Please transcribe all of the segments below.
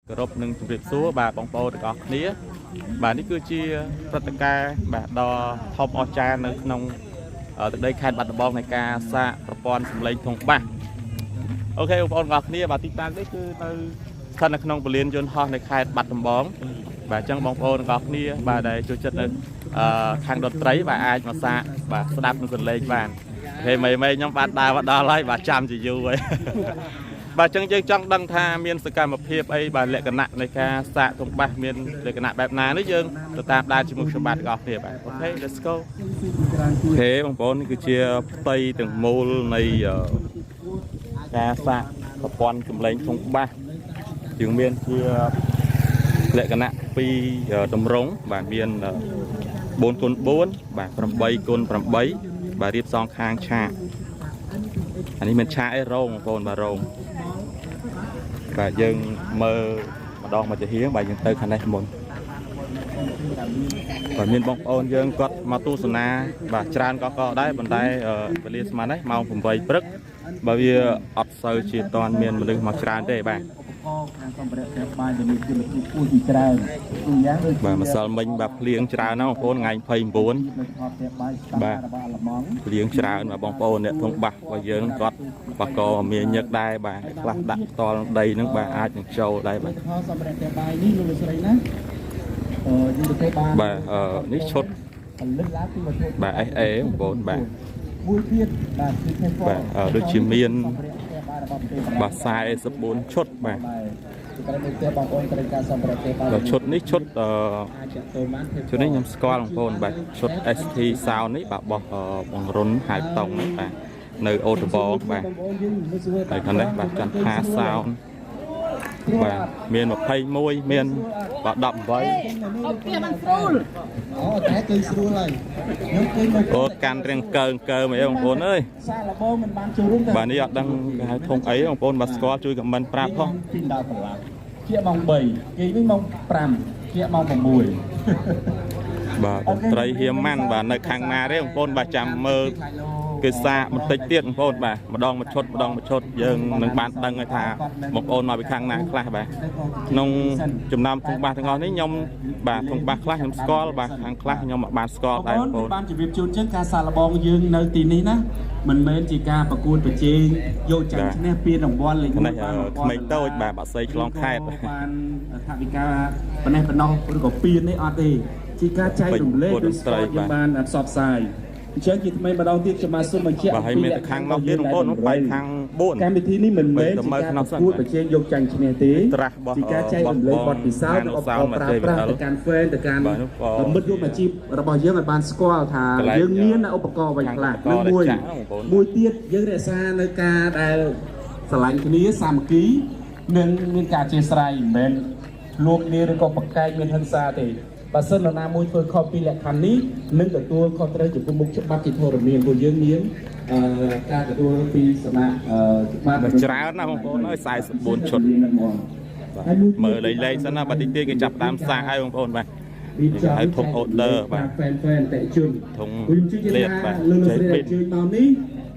គោរពនិងជម្រាបសួរបាទបងប្អូនទាំងអស់គ្នាបាទនេះគឺជាព្រឹត្តិការណ៍បាទដ៏ធំអស្ចារ្យនៅក្នុងទឹកដីខេត្តបាត់ដំបងនៃការសាកប្រព័ន្ធសម្លេងធុងបាស OK បងប្អូនទាំងអស់គ្នាបាទទីតាំងនេះគឺនៅស្ថិតនៅក្នុងពលានយន្តហោះនៃខេត្តបាត់ដំបងបាទអញ្ចឹងបងប្អូនទាំងអស់គ្នាបាទដែលចូលចិត្តនៅខាងតន្ត្រីបាទអាចមកសាកបាទស្ដាប់នឹងសម្លេងបានហេមេមេខ្ញុំបាទដើរមកដល់ហើយបាទចាំជាយូរហើយ បាទអញ្ចឹងយើងចង់ដឹងថាមានសកម្មភាពអីបាទលក្ខណៈនៃការសាកធុងបាសមានលក្ខណៈបែបណានេះយើងទៅតាមដានជាមួយខ្ញុំបាទទាំងអស់គ្នាបាទ OK, let's go. OK បងប្អូននេះគឺជាផ្ទៃទាំងមូលនៃការសាកប្រព័ន្ធសម្លេងធុងបាសយើងមានជាលក្ខណៈពីរតម្រងបាទមាន4គុណ4បាទ8គុណ8បាទរៀបសងខាងឆាកអានេះមិនឆាកអីរោងបងប្អូនបាទរោងបាទយើងមើលម្ដងមកជាហៀងបាទយើងទៅខាងនេះមុនបាទមានបងប្អូនយើងគាត់មកទស្សនាបាទច្រើនក៏ក៏ដែរប៉ុន្តែវេលាស្មាននេះម៉ោង8ព្រឹកបើវាអត់សូវជាតន់មានមនុស្សមកច្រើនទេបាទ ឧបករណ៍ខាងសម្ភារៈផ្ទះបាយដែលមានគុណភាពខ្ពស់ជាច្រើនទូយ៉ាងដូច បាទម្សិលមិញបាទភ្លៀងច្រើនណាស់បងប្អូនថ្ងៃ29 ផលិតផលផ្ទះបាយស្តា បាទ របស់អាល្លឺម៉ង់ ភ្លៀងច្រើនបាទបងប្អូនអ្នកធុងបាសរបស់យើងគាត់បកកមានញឹកដែរបាទខ្លះដាក់ផ្ទាល់ដីហ្នឹងបាទអាចនឹងចូលដែរ ផលិ បាទ តផលសម្ភារៈផ្ទះបាយនេះលោកលោកស្រីណាយើងទទួលបាន បាទនេះឈុត ផលិតឡើងពីវត្ថុ បាទ SA បងប្អូនបាទ មួយទៀតបាទគឺ K4 បាទដូចជាមាន សម្ភារៈផ្ទះបាយរបស់ប្រទេសបារាំង បាទ44ឈុតបាទ បាទគឺត្រូវនៅផ្ទះបងប្អូនត្រូវការសម្ភារៈផ្ទះបាយ បាទឈុតនេះឈុត អាចចាក់ទៅបាន ឈុតនេះខ្ញុំស្គាល់បងប្អូនបាទឈុត ST Sound នេះបាទបោះបង្រុនហៅតង់នេះបាទនៅអូតបងបាទ បងប្អូនយើងមើលសួរ ហើយខាងនេះបាទចន្ទថា Sound បាទមាន21មានបាទ18 អត់ផ្ទះបានស្រួល អូតែគេស្រួលហើយខ្ញុំឃើញមក អូកាន់រៀងកើងកើមអីបងប្អូនអើយ សាកលបងមិនបានចូលរួម បាទនេះអត់ដឹងគេហៅធុងអីបងប្អូនបាទស្គាល់ជួយខមមិនប្រាប់ផង ពីដល់កន្លះជាម៉ោង3គេវិញម៉ោង5ជាម៉ោង6 បាទតន្ត្រីហៀម៉ាន់បាទនៅខាងណាទេបងប្អូនបាទចាំមើលគេសាកបន្តិចទៀតបងប្អូនបាទម្ដងមួយឈុតម្ដងមួយឈុតយើងនឹងបានដឹងហើយថាបងប្អូនមកពីខាងណាខ្លះបាទក្នុងចំណោមធុងបាសទាំងអស់នេះខ្ញុំបាទធុងបាសខ្លះខ្ញុំស្គាល់បាទខាងខ្លះខ្ញុំអត់បានស្គាល់ដែរបងប្អូន បានជម្រាបជូនចឹងការសាកល្បងយើងនៅទីនេះណាមិនមែនជាការប្រកួតប្រជែងយកចាញ់ឈ្នះពានរង្វាន់លេខ1 នេះ បាន ក្មេងតូចបាទបាក់សីឆ្លងខេត្ត បានថវិកាប៉ុណ្ណេះប៉ុណ្ណោះឬក៏ពាននេះអត់ទេជាការចែករំលែក ពេញ ឬស្គាល់យើងបានផ្សព្វផ្សាយអញ្ចឹងជាថ្មីម្ដងទៀតខ្ញុំបាទសូមបញ្ជាក់ បាទហើយមានតែខាងនោះទៀតបងប្អូននោះបែកខាង4 កម្មវិធីនេះមិនមែនជាការប្រកួតប្រជែងយកចាញ់ឈ្នះទេ ត្រាស់របស់ ជាការចែករំលែកបទពិសោធន៍និងឧបករណ៍ប្រើប្រាស់ទៅកាន់ fan ទៅកាន់ បាទនោះក៏ មិត្តរួមអាជីពរបស់យើងឲ្យបានស្គាល់ថា កន្លែង យើងមានឧបករណ៍អ្វីខ្លះ ខាងឧបករណ៍ និងមួយ ដែលចាក់ហ្នឹងបងប្អូន មួយទៀតយើងរក្សានៅការដែលស្រឡាញ់គ្នាសាមគ្គីនិងមានការអធិស្ឋានមិនមែនលោកគ្នាឬក៏ប្រកែកមានហិង្សាទេបើសិននរណាមួយធ្វើខុសពីលក្ខខណ្ឌនេះនឹងទទួលខុសត្រូវចំពោះមុខច្បាប់ជាធរមានព្រោះយើងមានការទទួលពីសំណាក់ច្បាប់ បាទច្រើនណាស់បងប្អូនអើយ44ឈុត បាទមើលលេងលេងសិនណាបាទតិចទៀតគេចាប់ផ្ដើមសាកហើយបងប្អូនបាទហើយធុង order បាទ ហ្វេនហ្វេនតិជន ធុង ខ្ញុំជឿជាក់ លេប ថា បាទ លោកលោកស្រី ចេះ ដែលអញ្ជើញមកនេះ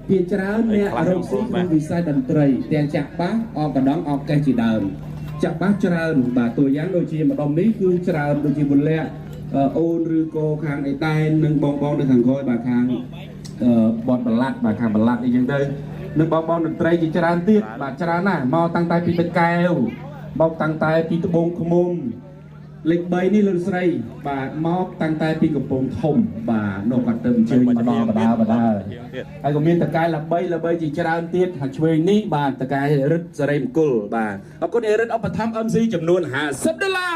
ភាគច្រើនអ្នក ខ្លះ រកស៊ី បាទ ក្នុងវិស័យតន្ត្រីទាំងចាក់បាសអកកណ្ដងអកកេះជាដើមចាក់បាសច្រើនបាទតួយ៉ាងដូចជាម្ដុំនេះគឺច្រើនដូចជាវលៈអូនឬក៏ខាងអេតែននិងបងបងនៅខាងក្រោយបាទខាងបតបឡាត់បាទខាងបឡាត់អីចឹងទៅនិងបងបងតន្ត្រីជាច្រើនទៀតបាទច្រើនណាស់មកតាំងតែពីតកែវមកតាំងតែពីត្បូងឃ្មុំ លេខ3នេះលោកស្រីបាទមកតាំងតែពីកំពង់ធំបាទនោះគាត់ទៅអញ្ជើញមកដល់បដាបដា ទៀត ហើយក៏មានតកែល្បីល្បីជាច្រើនទៀតខាងឆ្វេងនេះបាទតកែរិទ្ធសេរីមង្គលបាទអរគុណអេរិទ្ធឧបត្ថម្ភ MC ចំនួន50ដុល្លារ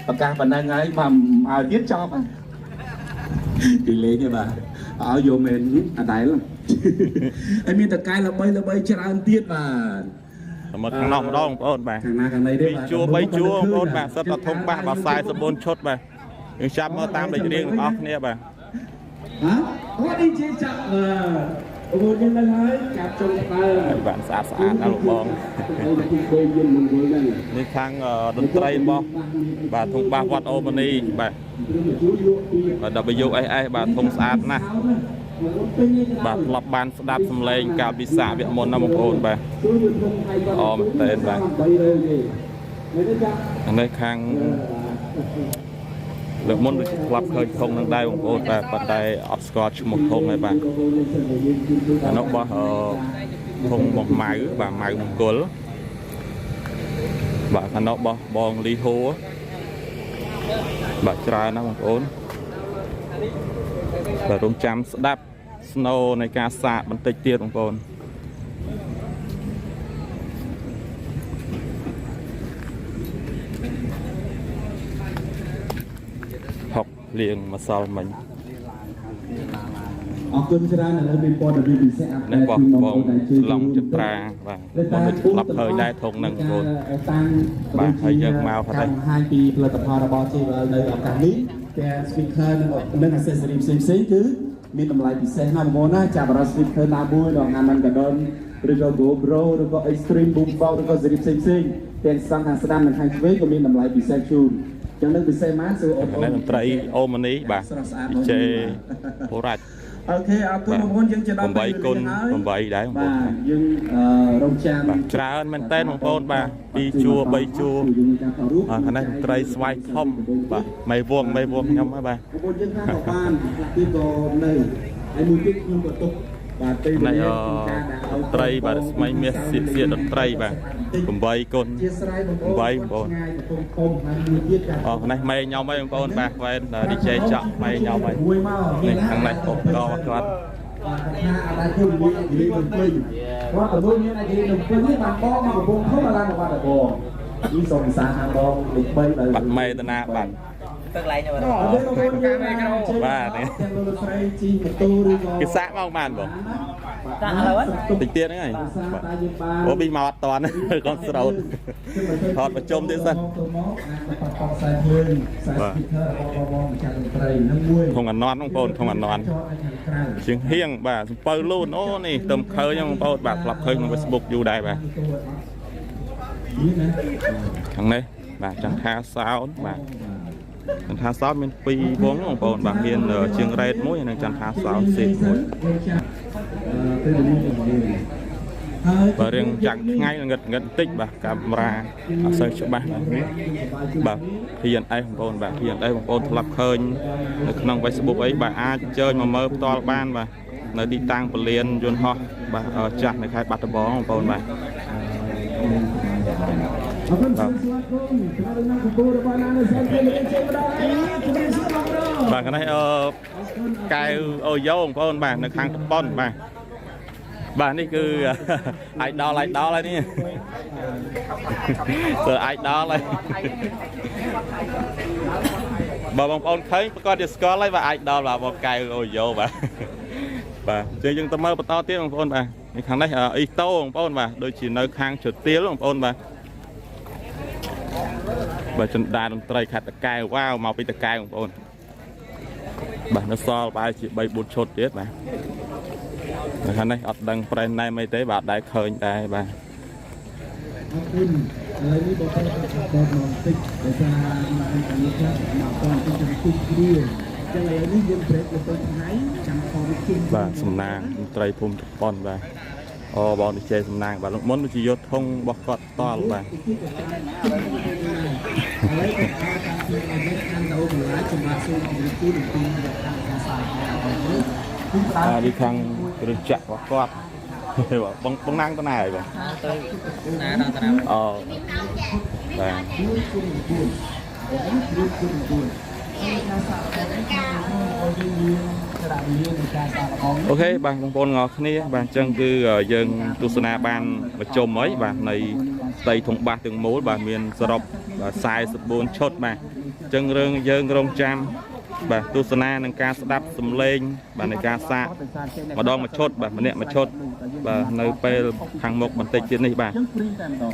ប្រកាសប៉ុណ្ណឹងហើយបាទឲ្យទៀតចប់គេលេងទេបាទឲ្យយកមែនអត់ដែលហើយមានតកែល្បីល្បីច្រើនទៀតបាទ មកខាងនោះម្ដងបងប្អូនបាទ ខាងណាខាងណីទេ ពីរជួរ3ជួរបងប្អូនបាទសិតតែធុងបាសបាទ44ឈុតបាទយើងចាប់មើលតាមលេខរៀងទាំងអស់គ្នាបាទ ហ៎អូ DJ ចាប់បាទអូយើងនឹងហើយចាប់ចុងដើម ហើយបាទស្អាតស្អាតណាស់លោកបង អូទី3យើងមិនយល់ហ្នឹង នេះខាងតន្ត្រីរបស់បាទធុងបាសវត្តអូមនីបាទ ព្រោះមកជួយលក់ពី បាទ WSS បាទធុងស្អាតណាស់ បាទធ្លាប់បានស្ដាប់សំឡេងកាលពីសាកវគ្គមុនណាបងប្អូនបាទ អមែនតើបាទ អានេះខាងលើកមុនដូចជាធ្លាប់ឃើញធុងនឹងដែរបងប្អូនបាទប៉ុន្តែអត់ស្គាល់ឈ្មោះធុងទេបាទអានោះបោះធុងបងម៉ៅបាទម៉ៅមង្គលបាទអានោះបោះបងលីហួរបាទច្រើនណាស់បងប្អូនបាទរងចាំស្ដាប់ស្នូនៃការសាកបន្តិចទៀតបងប្អូន ហុកលៀងម្សិលមិញ អរគុណច្រើនឥឡូវមានព័ត៌មានពិសេសអាប់ដេ នេះបោះ តជូនបង បង ប្អូនដែលជឿ ឡុងចត្រាបាទបងដូចធ្លាប់ឃើញដែរធុងហ្នឹងបងប្អូន តាំង បាទហើយយើងមកផាត់ ការបង្ហាញពីផលិតផលរបស់ JBL នៅឱកាសនេះទាំង speaker និង accessory ផ្សេងៗគឺមានតម្លៃពិសេសណាស់បងប្អូនណាចាប់អារម្មណ៍ speaker ណាមួយដល់ Harman Kardon ឬក៏ GoPro ឬក៏ Extreme Boombox ឬក៏ series ផ្សេងៗទាំងសងខាងស្ដាំនិងខាងឆ្វេងក៏មានតម្លៃពិសេសជូនចឹងនឹងពិសេសម៉ាសួរអូន នេះតន្ត្រីអូម៉ានីបាទឌីជេបូរ៉ាច់ អូខេអរគុណបងប្អូនយើងជិតដល់ 8គុណ8ដែរបងប្អូន បាទយើងរងចាំ បាទច្រើនមែនតើបងប្អូនបាទ2ជួរ3ជួរបាទខាងនេះតន្ត្រីស្វាយធំបាទមេវងមេវងខ្ញុំហ៎បាទ បងប្អូនយើងខ្លះក៏បានខ្លះទៀតក៏នៅហើយមួយទៀតខ្ញុំក៏ទុកបាទពេលវេ នេះ លាក្នុងការដាក់ឲ្យ តន្ត្រីបាទស្មៃមាសសៀកសៀកតន្ត្រីបាទ8គុណ ជាស្រ័យបងប្អូន 8បងប្អូន ឆ្ងាយកំពុងធំហើយមួយទៀតការ អរនេះមេខ្ញុំហើយបងប្អូនបាទវ៉ែនឌីជេចក់មេខ្ញុំហើយ មួយមក នេះខាងនេះឧបករណ៍របស់គាត់ បាទថាអត់ដែរធ្វើមួយអគិរីភ្នំពេញគាត់ទៅមួយមានអគិរីភ្នំពេញនេះបានបងមកកំពង់ធំឡើងមកបាត់ដបងនេះសូមពិសាខាងបងលេខ3បាទ បាត់មេតាណាបាត់ ទឹកឡៃនៅ អរគុណបងប្អូនយើង បាទនេះ ទាំងលោកស្រីជីម៉ូតូឬក៏ គេសាកមកបានបង តាឥឡូវ តិចទៀតហ្នឹងហើយ ភាសាតាយើងបាន អូប៊ីមកអត់តាន់ កូនស្រោតថតប្រជុំទៀតសិន ទៅមកអាចប៉ះប៉ះខ្សែភ្លើងខ្សែ បាទ speaker របស់បងម្ចាស់តន្ត្រីនឹងមួយ ធុងអាណន់បងប្អូនធុងអាណន់ ចតឲ្យខាងក្រៅ ជាងហៀងបាទសំពៅលូនអូនេះទៅឃើញហ្នឹងបងប្អូនបាទធ្លាប់ឃើញក្នុង Facebook យូរដែរបាទ នេះណា ខាងនេះបាទចន្ទថាសោនបាទចន្ទថាសោនមាន2វងបងប្អូនបាទមានជាងរ៉េតមួយនិងចន្ទថាសោនសេតមួយ ពេលនេះយើងហើយ បាទរៀងចាំងថ្ងៃងឹតងឹតបន្តិចបាទកាមេរ៉ាអត់សូវច្បាស់បាទបាទ PNS បងប្អូនបាទ PNS បងប្អូនធ្លាប់ឃើញនៅក្នុង Facebook អីបាទអាចអញ្ជើញមកមើលផ្ទាល់បានបាទនៅទីតាំងពលានយន្តហោះបាទចាស់នៅខេត្តបាត់ដំបងបងប្អូនបាទ អរគុណសូមស្វាគមន៍ថ្នាក់ដឹកនាំកម្ពុជារបស់ណានៅសែនពេលនេះចេញម្ដងហើយជំរាបសួរបងប្អូន បាទខាងនេះកែវអូយ៉ូបងប្អូនបាទនៅខាងជប៉ុនបាទបាទនេះគឺ idol idol ហើយនេះ ធ្វើ idol ហើយបើបងប្អូនឃើញប្រកាសជាស្គាល់ហើយបាទ idol បាទបងកែវអូយ៉ូបាទបាទអញ្ចឹងយើងទៅមើលបន្តទៀតបងប្អូនបាទនេះខាងនេះអ៊ីតូបងប្អូនបាទដូចជានៅខាងជទៀលបងប្អូនបាទបាទចិន្តាតន្ត្រីខេត្តតាកែវវ៉ាវមកពីតាកែវបងប្អូន បាទនៅសល់ប្រហែលជា3 4ឈុតទៀតបាទនៅខាងនេះអត់ដឹងប្រេនណែមអីទេបាទអត់ដែរឃើញដែរបាទ អរគុណឥឡូវនេះបងប្អូនបងប្អូនបន្តិចដោយសារមកអង្គការខ្លះមកតបន្តិចចាំគូគ្រាចឹងឥឡូវនេះយើង break ទៅទៅថ្ងៃចាំខវិជុំ បាទសំណាងមន្ត្រីភូមិជប៉ុនបាទអូបងនិជ័យសំណាងបាទលោកមុនដូចជាយកធុងរបស់គាត់តល់បាទ ឥឡូវបងប្អូនតាមជួយឲ្យយើងអានទៅបន្លាយសម្រាប់សូមជម្រាបជូនអំពីវត្តការសាយរបស់យើងគឺផ្ដើម បាទនេះខាងគ្រឿងចាក់របស់គាត់ បាទបងបងណាងទៅណាហើយបង ទៅណាដល់តាណា អូបាទ 4គុណ9 4គុណ9ហើយការសាកល្បងនេះគឺឲ្យយើងមានសារៈវិទ្យានៃការសាកល្បង អូខេបាទបងប្អូនទាំងអស់គ្នាបាទអញ្ចឹងគឺយើងទស្សនាបានប្រជុំហើយបាទនៃផ្ទៃធុងបាសទាំងមូលបាទមានសរុបបាទ44ឈុតបាទអញ្ចឹងរឿងយើងរងចាំបាទទស្សនានឹងការស្ដាប់សំឡេងបាទនៃការសាកម្ដងមួយឈុតបាទម្នាក់មួយឈុតបាទនៅពេលខាងមុខបន្តិចទៀតនេះបាទ ចឹងព្រីតែម្ដង